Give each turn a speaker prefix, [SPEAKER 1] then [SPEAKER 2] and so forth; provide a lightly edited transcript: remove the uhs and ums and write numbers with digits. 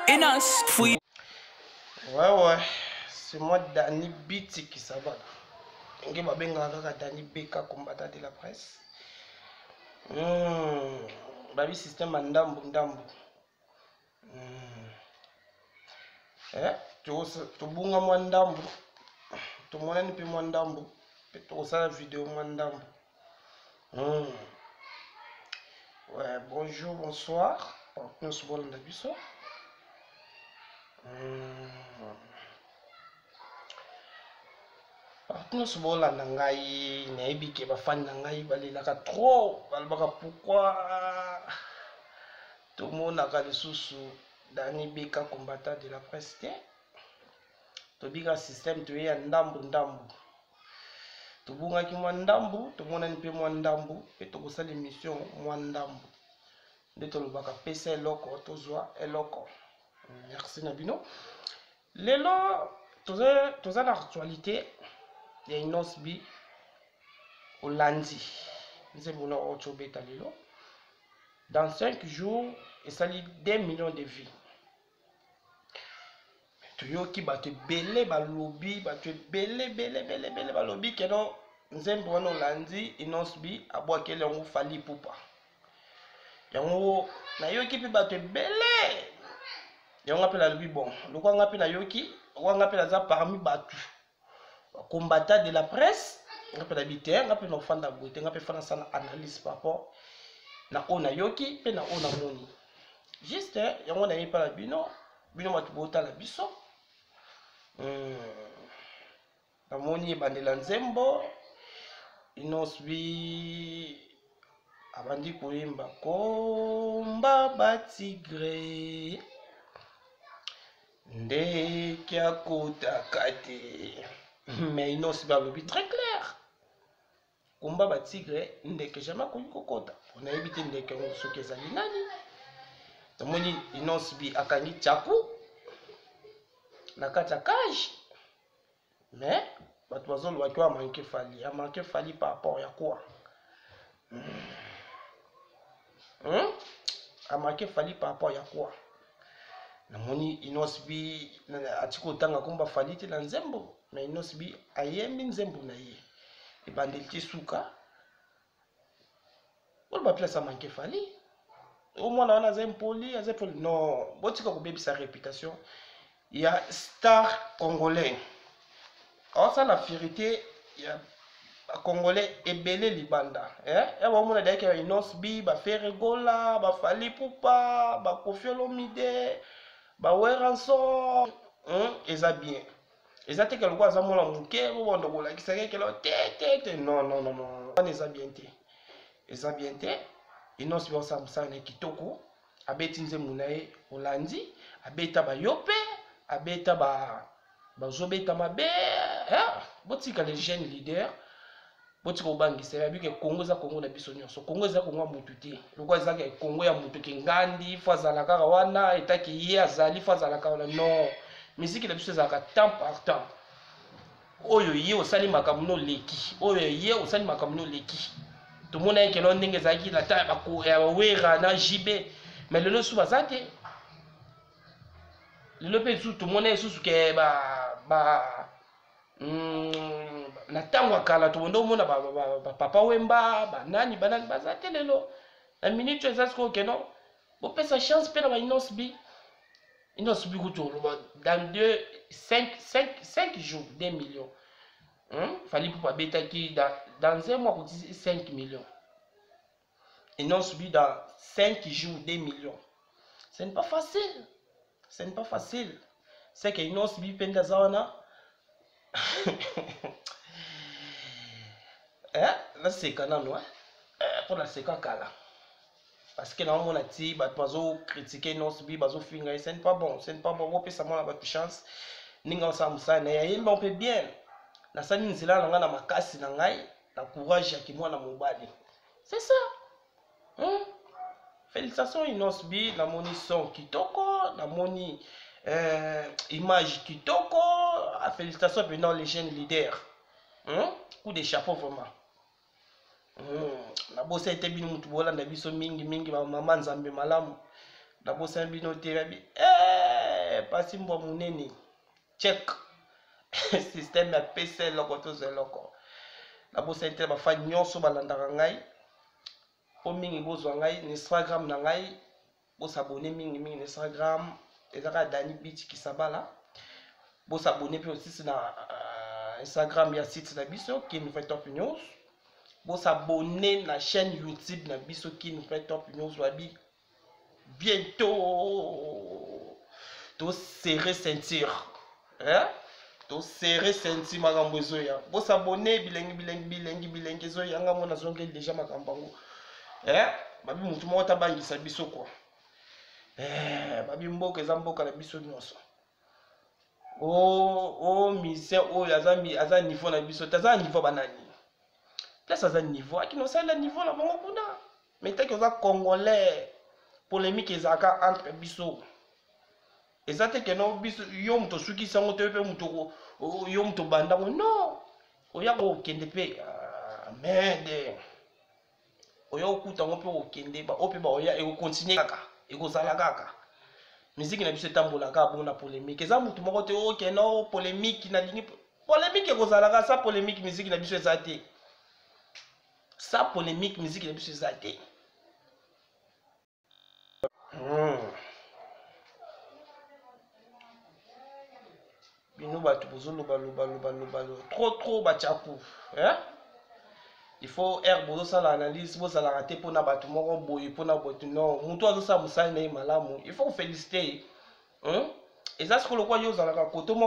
[SPEAKER 1] Innoss.
[SPEAKER 2] Ouais, c'est moi Dany Biti Kisabala. Ndenge babengaka kaka Dany BK, combattant de la presse. Babi système ya ndambu ndambu. Eh, tobunga mwa ndambu, tomonani mpe mwa ndambu, mpe tokosala video mwa ndambu. Ouais, bonjour, bonsoir. Nyonso bolanda biso. Bato nyonso bolanda ngai, nayebi ke bafani na ngai balelaka trop, balobaka pourquoi tomonaka lisusu Dany BK combattant de la presse te. Tobika système toye ya ndambu ndambu, tobungaki mwa ndambu, tomonani mpe mwa ndambu, mpe tokosala émission mwa ndambu. Nde tolobaka pesa eloko tozwa eloko. Merci na bino. Lelo toza na actualité ya Innoss'B olandi nzembo na oyo tobeta lelo. Dans 5 jours esali 2 millions de vues. Toyoki bato ebele balobi, bato ebele ebele ebele ebele balobi keno nzembo wana olandi Innoss'B abwakeli yango Fally Ipupa. Yango nayoki mpe bato ebele. Yango mpe nalobi bon, lokola nga mpe nayoki, lokola nga mpe naza parmi bato combattant de la presse, nga mpe nayebi te, nga mpe naofanda boye te, nga mpe fana sala analyse par rapport na oyo nayoki mpe na oyo namoni. Juste yango nayebi mpa na bino, bino bato botala biso. Namoni ebandela nzembo Innoss'B abandi koyemba komba ba tigre ndeke akotaka te. Mais Innoss'B alobi très clair, komba ba tigre ndeke jamais akoki kokota. Nayebi te ndeke yango soki ezali nani. Namoni Innoss'B akangi tchaku na kati ya cage, mais bato bazolobaki oyo amanke Fally, amanke Fally par rapport ya quoi? Amanke Fally par rapport ya quoi? Namoni Innoss'B atiki kotanga komba Fally te na nzembo, mais Innoss'B ayembi nzembo na ye ebandeli ti suka. Boloba place amanke Fally, o mwana wana aza impoli, aza impoli. Non, botika kobebisa réputation ya star congolais. Aosala fierté ya bacongolais ebele libanda. Ya bamona dayaki ya Innoss'B, ba Ferre Gola, ba Fally Ipupa, ba Koffi Olomide, ba Werrason. Eza bien. Eza te ke lokola aza mwana moke, bobanda kolakisa ye kelo te te te. Non, non, non, non. Wana eza bien te. Eza bien te. Innoss'B osala mosala na ye kitoko. Abeti nzembo na ye olandi, abeta ba yope, abeta ba bazobeta mabe. Botika les jeunes leaders, botika kobangisa ye. Abike Congo eza Congo na biso nyonso. Congo eza Congo ya mutu te. Lokola eza ke Congo ya mutu ke ngandi, fo azala kaka wana, etaki ye azali, fo azala kaka wana. Non, musique na biso ezalaka temps par temps. Oyo ye osali makambo no leki, oyo ye osali makambo no leki. Tomona ye kelo ndenge ezalaki na temps ya ba Wera na JB, mais lelo su baza te. Lelo mpe su tomona ye susu ke ba na ntango ya kala tobanda omona ba Papa Wemba, banani banani baza te lelo. Na minute oyo eza sikoyo keno bopesa chance mpe na ba Innoss'B. Innoss'B kutu oloba dans 2 5 5 5 jours 2 millions. Fally Ipupa abetaki dans un mois akotisi 5 millions. Innoss'B dans 5 jours 2 millions. Ce n'est pas facile. Ce n'est pas facile. C'est que Innoss'B mpe nde aza wana. Naseka nano, mpo naseka kala. Parce que naomona ti bato bazo critiquer Innoss'B, bazofinga ye. Ce n'est pas bon, ce n'est pas bon. Bopesa mwana bato chance ndenge osala mosala na ye, ayemba mpe bien. Nasali nzela na ngai na makasi na ngai na courage ya kimwana mobali. C'est ça. Félicitations Innoss'B, namoni son kitoko, namoni image kitoko. Félicitations maintenant les jeunes leaders. Coup de chapeau vraiment. Nabosani te bino mutu bolanda biso mingi mingi, bamama Nzambe malamu. Nabosani bino te, babi. Pasi mbwa munene. Check. Système ya pesa eloko tozwa eloko. Nabosani te bafani nyonso balandaka ngai. Mpo mingi bozwa ngai na Instagram na ngai, bosabone mingi mingi na Instagram, eza kaka Dani Beach Kisabala. Bosabone mpe osisi na Instagram ya site na biso Kin Vrai Top News. Bosabone na chaîne YouTube na biso Kin Vrai Top News. Babi bientôt to serrer ceinture, hein? To serrer ceinture, makambo ezoya. Bosabone bilengi bilengi bilengi bilengi ezoya. Nga mona nazongeli deja makambo yango, hein? Babi mutu moko tabangisa biso quoi. Babi mboka eza mboka na biso nyonso. O musicien oyo aza niveau na biso te, aza na niveau banani place, aza niveau akino osalela niveau na bango kuna. Mais taki oza congolais, polémique ezalaka entre biso. Eza te keno biso yo moto osukisi yango te, mpe moto yo moto obandango. Non, oya kokende mpe merde, oya kokuta yango mpe okende, baoyo mpe baoya, ekokontinue kaka, ekozala kaka. Miziki na biso etambolaka bona polémique. Eza motu moko te okende o polémique, nalingi polémique, ekozalaka. Sa polémique, miziki na biso eza te. Sa polémique, miziki na biso eza te. Bino bato bozoloba loba loba loba trop trop, batyaku, hein? Il faut aire bozosala analyse, bozalaka te mpona bato moko boye, mpona boye. Non, motu azosala mosali na ye malamu, il faut koféliciter ye, Eza sikoyo lokwa yo ozalaka koto moko.